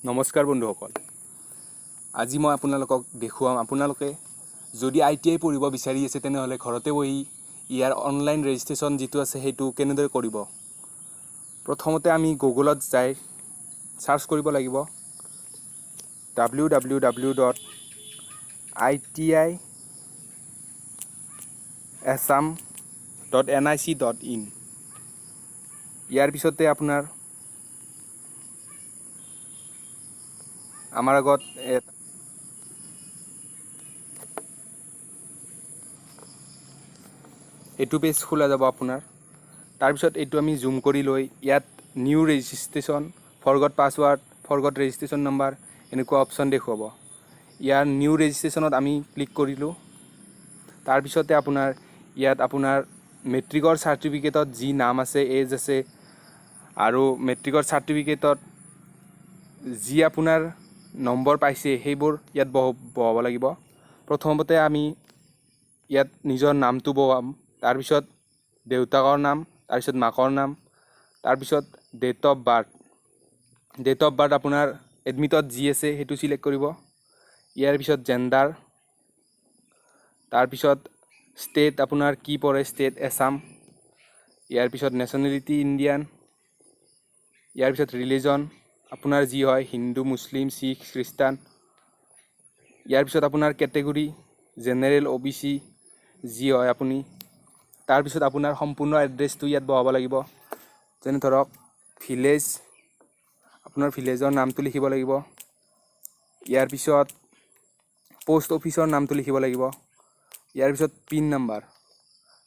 নমস্কাৰ বন্ধুসকল, আজি মই আপোনালোকক দেখুৱাম, আপোনালোকে যদি আইটিআই পঢ়িব বিচাৰি আছে, তেনেহ'লে ঘৰতে বহি ইয়াৰ অনলাইন ৰেজিষ্ট্ৰেশ্যন যিটো আছে, সেইটো কেনেদৰে কৰিব। প্ৰথমতে আমি গুগলত যাই চাৰ্চ কৰিব লাগিব www.itiassam.nic.in। ইয়াৰ পিছতে আপোনাৰ আমাৰ আগত এইটো পেজ খোলা যাব আপোনাৰ। তাৰপিছত এইটো আমি জুম কৰি লৈ ইয়াত new registration, forgot password, forgot registration number, এনেকুৱা অপশ্যন দেখুৱাব। ইয়াৰ নিউ ৰেজিষ্ট্ৰেশ্যনত আমি ক্লিক কৰিলোঁ। তাৰপিছতে আপোনাৰ ইয়াত আপোনাৰ মেট্ৰিকৰ চাৰ্টিফিকেটত যি নাম আছে, এজ আছে আৰু মেট্ৰিকৰ চাৰ্টিফিকেটত যি আপোনাৰ নম্বৰ পাইছে, সেইবোৰ ইয়াত বহাব লাগিব। প্ৰথমতে আমি ইয়াত নিজৰ নামটো বহাম, তাৰপিছত দেউতাকৰ নাম, তাৰপিছত মাকৰ নাম, তাৰপিছত date of birth. Date of birth আপোনাৰ এডমিটত যি আছে, সেইটো চিলেক্ট কৰিব। ইয়াৰ পিছত জেণ্ডাৰ, তাৰপিছত ষ্টেট আপোনাৰ কি পৰে, ষ্টেট এছাম। ইয়াৰ পিছত নেশ্যনেলিটি ইণ্ডিয়ান। ইয়াৰ পিছত ৰিলিজন আপোনাৰ যি হয়, হিন্দু, মুছলিম, শিখ, খ্ৰীষ্টান। ইয়াৰ পিছত আপোনাৰ কেটেগৰী জেনেৰেল, অ'বিচি যি হয় আপুনি। তাৰপিছত আপোনাৰ সম্পূৰ্ণ এড্ৰেছটো ইয়াত বহাব লাগিব। যেনে ধৰক ভিলেজ, আপোনাৰ ভিলেজৰ নামটো লিখিব লাগিব। ইয়াৰ পিছত প'ষ্ট অফিচৰ নামটো লিখিব লাগিব। ইয়াৰ পিছত পিন নাম্বাৰ।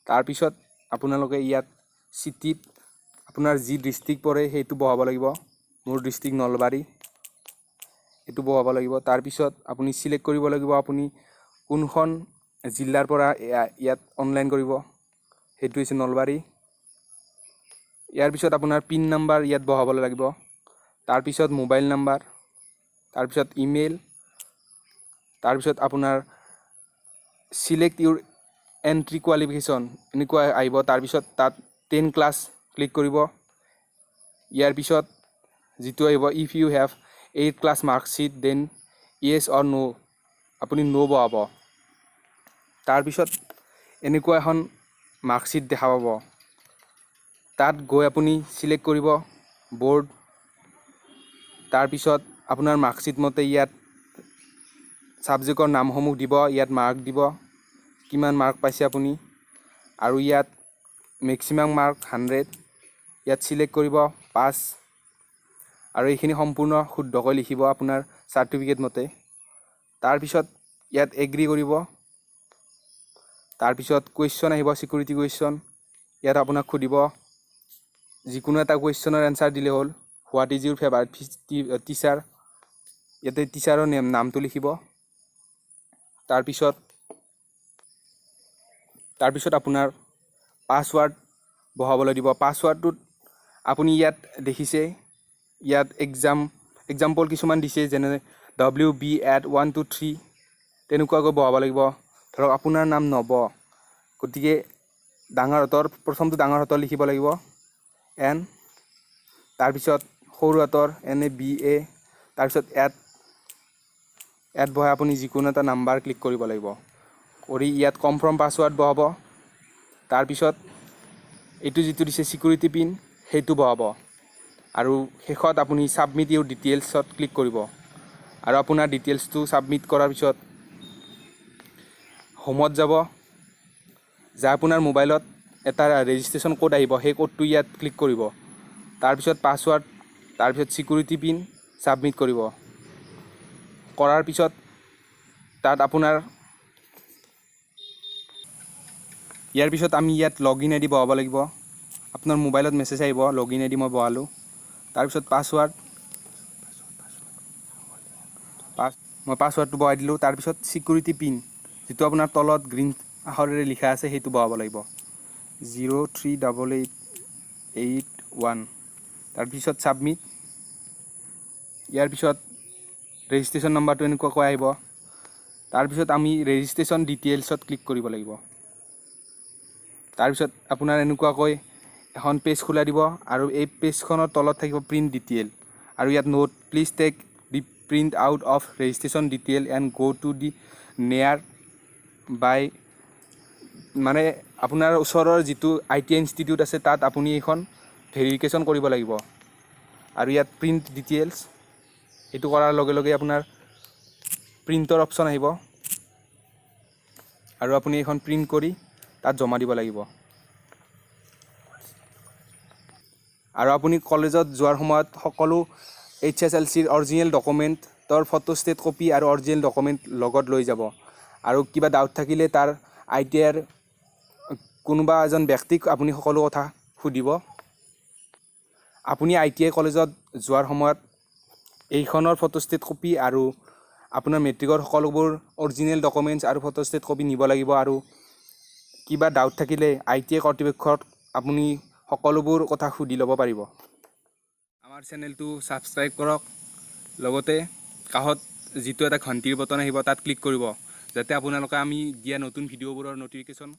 তাৰপিছত আপোনালোকে ইয়াত চিটিত আপোনাৰ যি ডিষ্ট্ৰিক্ট পৰে, সেইটো বহাব লাগিব। মোৰ ডিষ্ট্ৰিক্ট নলবাৰী, এইটো বহাব লাগিব। তাৰপিছত আপুনি চিলেক্ট কৰিব লাগিব আপুনি কোনখন জিলাৰ পৰা ইয়াত অনলাইন কৰিব, সেইটো হৈছে নলবাৰী। ইয়াৰ পিছত আপোনাৰ পিন নাম্বাৰ ইয়াত বহাব লাগিব। তাৰপিছত মোবাইল নাম্বাৰ, তাৰপিছত ইমেইল, তাৰপিছত আপোনাৰ চিলেক্ট ইউৰ এণ্ট্ৰি কোৱালিফিকেশ্যন এনেকুৱা আহিব। তাৰপিছত তাত 10 ক্লাছ ক্লিক কৰিব। ইয়াৰ পিছত যিটো আহিব, if you have eight class marksheet, then yes or no, আপুনি ন' বহাব। তাৰপিছত এনেকুৱা এখন মাৰ্কশ্বিট দেখা পাব। তাত গৈ আপুনি চিলেক্ট কৰিব ব'ৰ্ড। তাৰপিছত আপোনাৰ মাৰ্কশ্বিট মতে ইয়াত ছাবজেক্টৰ নামসমূহ দিব, ইয়াত মাৰ্ক দিব, কিমান মাৰ্ক পাইছে আপুনি আৰু ইয়াত মেক্সিমাম মাৰ্ক 100। ইয়াত চিলেক্ট কৰিব পাছ আৰু এইখিনি সম্পূৰ্ণ শুদ্ধকৈ লিখিব আপোনাৰ চাৰ্টিফিকেট মতে। তাৰপিছত ইয়াত এগ্ৰি কৰিব। তাৰপিছত কুৱেশ্যন আহিব, ছিকিউৰিটি কুৱেশ্যন। ইয়াত আপোনাক সুধিব, যিকোনো এটা কুৱেশ্যনৰ এনচাৰ দিলে হ'ল। What is your favourite teacher? ইয়াতে টিচাৰৰ নামটো লিখিব। তাৰপিছত আপোনাৰ পাছৱাৰ্ড বহাবলৈ দিব। পাছৱাৰ্ডটোত আপুনি ইয়াত দেখিছে, ইয়াত এক্সাম্পল কিছুমান দিছে, যেনে WB@123, তেনেকুৱাকৈ বহাব লাগিব। ধৰক আপোনাৰ নাম নৱ, গতিকে ডাঙৰ হাতৰ প্ৰথমটো ডাঙৰ হাতৰ লিখিব লাগিব এন, তাৰপিছত সৰু হাতৰ এন এ বি এ, তাৰপিছত এট এট বহাই আপুনি যিকোনো এটা নাম্বাৰ ক্লিক কৰিব লাগিব। কৰি ইয়াত কনফাৰ্ম পাছৱাৰ্ড বহাব। তাৰপিছত এইটো যিটো দিছে ছিকিউৰিটি পিন, সেইটো বহাব আৰু শেষত আপুনি ছাবমিট ইউৰ ডিটেইলছত ক্লিক কৰিব। আৰু আপোনাৰ ডিটেইলছটো ছাবমিট কৰাৰ পিছত হোমত যাব, যাই আপোনাৰ মোবাইলত এটা ৰেজিষ্ট্ৰেশ্যন ক'ড আহিব, সেই ক'ডটো ইয়াত ক্লিক কৰিব। তাৰপিছত পাছৱাৰ্ড, তাৰপিছত ছিকিউৰিটি পিন ছাবমিট কৰিব। কৰাৰ পিছত তাত আপোনাৰ ইয়াৰ পিছত আমি ইয়াত লগ ইন আই ডি বহাব লাগিব। আপোনাৰ মোবাইলত মেছেজ আহিব। লগ ইন আই ডি মই বহালোঁ। তাৰপিছত পাছৱাৰ্ড পাছ মই পাছৱাৰ্ডটো বহাই দিলোঁ। তাৰপিছত ছিকিউৰিটি পিন, যিটো আপোনাৰ তলত গ্ৰীণ আখৰেৰে লিখা আছে, সেইটো বহাব লাগিব, 038881। তাৰপিছত ছাবমিট। ইয়াৰ পিছত ৰেজিষ্ট্ৰেশ্যন নম্বৰটো এনেকুৱাকৈ আহিব। তাৰপিছত আমি ৰেজিষ্ট্ৰেশ্যন ডিটেইলছত ক্লিক কৰিব লাগিব। তাৰপিছত আপোনাৰ এনেকুৱাকৈ এখন পেজ খোলাই দিব আৰু এই পেজখনৰ তলত থাকিব প্ৰিণ্ট ডিটেইল আৰু ইয়াত note, please take Print out of registration detail and go to the nearby, মানে আপোনাৰ ওচৰৰ যিটো আইটিআই ইনষ্টিটিউট আছে, তাত আপুনি এইখন ভেৰিফিকেশ্যন কৰিব লাগিব। আৰু ইয়াত প্ৰিণ্ট ডিটেইলছ, এইটো কৰাৰ লগে লগে আপোনাৰ প্ৰিণ্টৰ অপশ্যন আহিব আৰু আপুনি এইখন প্ৰিণ্ট কৰি তাত জমা দিব লাগিব। আৰু আপুনি কলেজত যোৱাৰ সময়ত সকলো এইচএছএলচিৰ অৰিজিনেল ডকুমেণ্টৰ ফটোষ্টেট কপি আৰু অৰিজিনেল ডকুমেণ্ট লগত লৈ যাব। আৰু কিবা ডাউট থাকিলে তাৰ আইটিআইৰ কোনোবা এজন ব্যক্তিক আপুনি সকলো কথা সুধিব। আপুনি আইটিআই কলেজত যোৱাৰ সময়ত এইখনৰ ফটোষ্টেট কপি আৰু আপোনাৰ মেট্ৰিকৰ সকলোবোৰ অৰিজিনেল ডকুমেণ্টছ আৰু ফটোষ্টেট কপি নিব লাগিব। আৰু কিবা ডাউট থাকিলে আইটিআই কৰ্তৃপক্ষক আপুনি সকলোবোৰ কথা সুধি ল'ব পাৰিব। আমাৰ চেনেলটো ছাবস্ক্ৰাইব কৰক, লগতে কাষত যিটো এটা ঘণ্টিৰ বটন আহিব, তাত ক্লিক কৰিব, যাতে আপোনালোকে আমি দিয়া নতুন ভিডিঅ'বোৰৰ ন'টিফিকেশ্যন